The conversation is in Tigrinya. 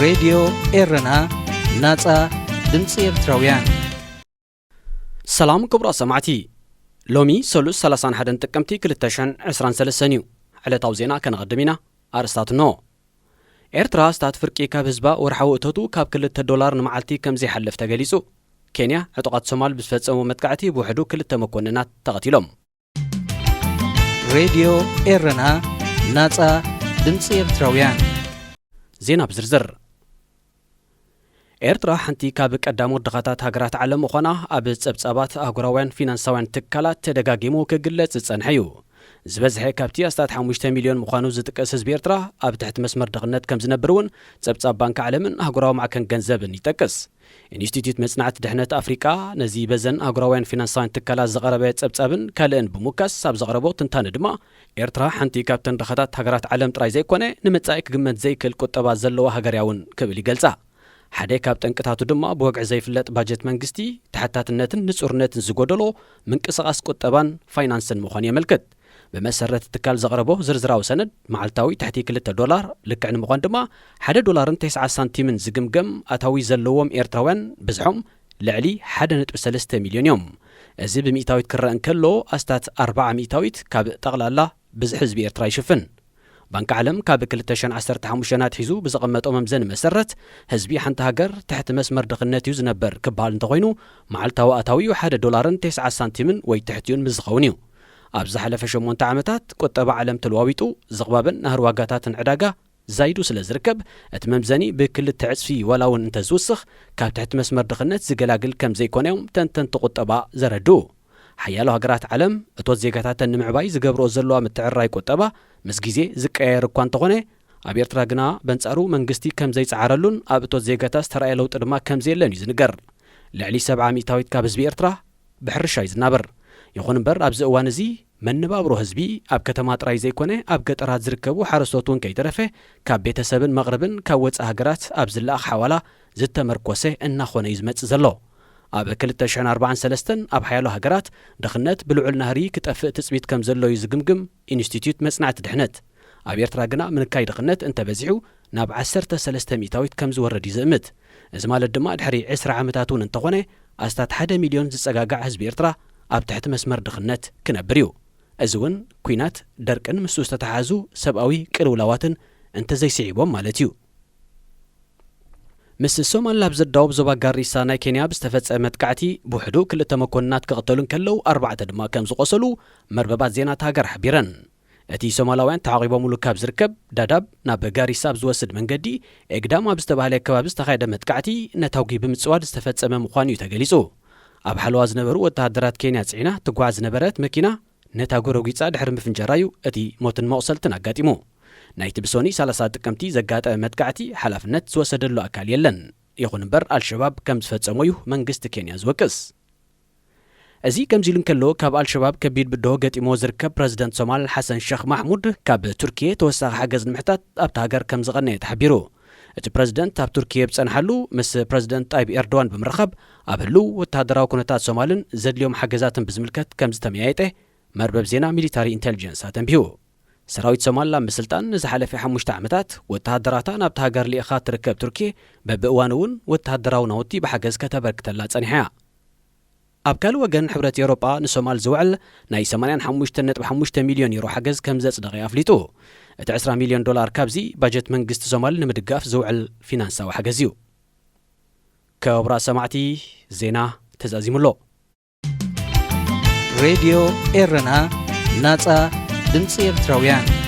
ሬድዮ ኤረና፣ ናጻ ድምጺ ኤርትራውያን። ሰላም ክቡራት ሰማዕቲ፣ ሎሚ ሰሉስ ሰላሳን ሓደን ጥቅምቲ ክልተ ሽሕን ዕስራን ሰለስተን እዩ። ዕለታዊ ዜና ከነቐድም ኢና። ኣርእስታት እንሆ። ኤርትራ ኣስታት ፍርቂ ካብ ህዝባ ወርሓዊ እቶቱ ካብ ክልተ ዶላር ንመዓልቲ ከም ዘይሓልፍ ተገሊጹ። ኬንያ ዕጡቓት ሶማል ብዝፈጸምዎ መጥቃዕቲ ብውሕዱ ክልተ መኮንናት ተቐቲሎም። ሬድዮ ኤረና፣ ናጻ ድምጺ ኤርትራውያን። ዜና ብዝርዝር። ኤርትራ ሓንቲ ካብ ቀዳሞት ድኻታት ሃገራት ዓለም ምዃና ኣብ ጸብጻባት ኣህጉራውያን ፊናንሳውያን ትካላት ተደጋጊሙ ክግለጽ ዝጸንሐ እዩ። ዝበዝሐ ካብቲ ኣስታት ሓሙሽተ ሚልዮን ምዃኑ ዝጥቀስ ህዝቢ ኤርትራ ኣብ ትሕቲ መስመር ድኽነት ከም ዝነብር እውን ጸብጻብ ባንኪ ዓለምን ኣህጉራዊ ማዕከን ገንዘብን ይጠቅስ። ኢንስቲትዩት መጽናዕቲ ድሕነት ኣፍሪቃ ነዚ በዘን ኣህጉራውያን ፊናንሳውያን ትካላት ዝቐረበ ጸብጻብን ካልእን ብምውካስ ኣብ ዘቕረቦ ትንታነ ድማ ኤርትራ ሓንቲ ካብተን ድኻታት ሃገራት ዓለም ጥራይ ዘይኮነ ንመጻኢ ክግመት ዘይክእል ቁጠባ ዘለዋ ሃገር እያ እውን ክብል ይገልጻ። ሓደ ካብ ጠንቅታቱ ድማ ብወግዒ ዘይፍለጥ ባጀት መንግስቲ፣ ተሓታትነትን ንጹርነትን ዝጎደሎ ምንቅስቓስ ቁጠባን ፋይናንስን ምዃኑ የመልክት። ብመሰረት ትካል ዘቕረቦ ዝርዝራዊ ሰነድ፣ መዓልታዊ ትሕቲ ክልተ ዶላር፣ ልክዕ ንምዃን ድማ ሓደ ዶላርን ተስዓ ሳንቲምን ዝግምገም ኣታዊ ዘለዎም ኤርትራውያን ብዝሖም ልዕሊ ሓደ ነጥቢ ሰለስተ ሚልዮን እዮም። እዚ ብሚእታዊት ክረአ እንከሎ፣ ኣስታት ኣርብዓ ሚእታዊት ካብ ጠቕላላ ብዝሒ ህዝቢ ኤርትራ ይሽፍን። ባንኪ ዓለም ካብ ክልተ ሽሕን ዓሰርተ ሓሙሽተን ኣትሒዙ ብዘቐመጦ መምዘኒ መሰረት፣ ህዝቢ ሓንቲ ሃገር ትሕቲ መስመር ድኽነት እዩ ዝነበር ክበሃል እንተኾይኑ፣ መዓልታዊ ኣታዊኡ ሓደ ዶላርን ተስዓ ሳንቲምን ወይ ትሕቲኡን ምስ ዝኸውን እዩ። ኣብ ዝሓለፈ ሸሞንተ ዓመታት፣ ቁጠባ ዓለም ተለዋዊጡ፣ ዝቕባብን ናህሪ ዋጋታትን ዕዳጋ ዛይዱ ስለ ዝርከብ፣ እቲ መምዘኒ ብክልተ ዕጽፊ ዋላ እውን እንተዝውስኽ፣ ካብ ትሕቲ መስመር ድኽነት ዝገላግል ከም ዘይኮነ እዮም ተንተንቲ ቁጠባ ዘረድኡ። ሓያሎ ሃገራት ዓለም፣ እቶት ዜጋታተን ንምዕባይ ዝገብርኦ ዘለዋ ምትዕርራይ ቁጠባ ምስ ግዜ ዝቀያየር እኳ እንተኾነ፣ ኣብ ኤርትራ ግና በንጻሩ መንግስቲ ከም ዘይጸዓረሉን ኣብ እቶት ዜጋታት ዝተራእየ ለውጢ ድማ ከም ዘየለን እዩ ዝንገር። ልዕሊ ሰብዓ ሚእታዊት ካብ ህዝቢ ኤርትራ ብሕርሻ እዩ ዝናበር። ይኹን እምበር፣ ኣብዚ እዋን እዚ መነባብሮ ህዝቢ ኣብ ከተማ ጥራይ ዘይኮነ፣ ኣብ ገጠራት ዝርከቡ ሓረስቶት እውን ከይተረፈ፣ ካብ ቤተሰብን መቕርብን ካብ ወጻኢ ሃገራት ኣብ ዝለኣኽ ሓዋላ ዝተመርኮሰ እናኾነ እዩ ዝመጽእ ዘሎ። ኣብ ክልተ ሽሕን ኣርባዓን ሰለስተን ኣብ ሓያሎ ሃገራት ድኽነት ብልዑል ናህሪ ክጠፍእ ትጽቢት ከም ዘሎ እዩ ዝግምግም ኢንስቲትዩት መጽናዕቲ ድሕነት። ኣብ ኤርትራ ግና ምንካይ ድኽነት እንተበዚሑ ናብ ዓሰርተ ሰለስተ ሚእታዊት ከም ዝወርድ እዩ ዝእምት። እዚ ማለት ድማ ድሕሪ ዕስራ ዓመታት እውን እንተኾነ ኣስታት ሓደ ሚልዮን ዝጸጋጋዕ ህዝቢ ኤርትራ ኣብ ትሕቲ መስመር ድኽነት ክነብር እዩ። እዚ እውን ኲናት፣ ደርቅን ምስኡ ዝተተሓሓዙ ሰብኣዊ ቅልውላዋትን እንተዘይስዒቦም ማለት እዩ። ምስ ሶማል ኣብ ዘዳውብ ዞባ ጋሪሳ ናይ ኬንያ ብዝተፈጸመ መጥቃዕቲ ብውሕዱ ክልተ መኮንናት ክቕተሉ እንከለዉ ኣርባዕተ ድማ ከም ዝቖሰሉ መርበባት ዜና እታ ሃገር ሓቢረን። እቲ ሶማላውያን ተዓቒቦምሉ ካብ ዝርከብ ዳዳብ ናብ ጋሪሳ ኣብ ዝወስድ መንገዲ ኤግዳም ኣብ ዝተባህለ ከባቢ ዝተኻየደ መጥቃዕቲ ነታጒ ብምጽዋድ ዝተፈጸመ ምዃኑ እዩ ተገሊጹ። ኣብ ሓለዋ ዝነበሩ ወተሃደራት ኬንያ ጽዒና ትጓዓዝ ዝነበረት መኪና ነታጒ ረጒጻ ድሕሪ ምፍንጃራ እዩ እቲ ሞትን መቑሰልትን ኣጋጢሙ። ናይቲ ብሶኒ ሰላሳ ጥቅምቲ ዘጋጠመ መጥቃዕቲ ሓላፍነት ዝወሰደሉ ኣካል የለን። ይኹን እምበር ኣልሸባብ ከም ዝፈጸሞ እዩ መንግስቲ ኬንያ ዝወቅስ። እዚ ከምዚ ኢሉ እንከሎ፣ ካብ ኣልሸባብ ከቢድ ብድሆ ገጢሞ ዝርከብ ፕረዚደንት ሶማል ሓሰን ሸኽ ማሕሙድ ካብ ቱርኪየ ተወሳኺ ሓገዝ ንምሕታት ኣብታ ሃገር ከም ዝቐነየ ተሓቢሩ። እቲ ፕረዚደንት ኣብ ቱርኪየ ብጸንሓሉ ምስ ፕረዚደንት ጣይብ ኤርዶዋን ብምርኻብ ኣብ ህሉው ወተሃደራዊ ኩነታት ሶማልን ዘድልዮም ሓገዛትን ብዝምልከት ከም ዝተመያየጠ መርበብ ዜና ሚሊታሪ ኢንተሊጀንስ ኣተንቢሁ። ሰራዊት ሶማል ኣብ ምስልጣን ንዝሓለፈ ሓሙሽተ ዓመታት ወተሃደራታ ናብታ ሃገር ልኢኻ ትርከብ ቱርኪ፣ በብእዋኑ እውን ወተሃደራዊ ናውቲ ብሓገዝ ከተበርክተላ ጸኒሓ እያ። ኣብ ካልእ ወገን፣ ሕብረት ኤውሮጳ ንሶማል ዝውዕል ናይ ሰማንያን ሓሙሽተን ነጥቢ ሓሙሽተ ሚልዮን ዩሮ ሓገዝ ከም ዘጽደቐ ኣፍሊጡ። እቲ ዕስራ ሚልዮን ዶላር ካብዚ ባጀት መንግስቲ ሶማል ንምድጋፍ ዝውዕል ፊናንሳዊ ሓገዝ እዩ። ክቡራት ሰማዕቲ፣ ዜና ተዛዚሙ ኣሎ። ሬድዮ ኤረና፣ ናጻ ድምጺ ኤርትራውያን።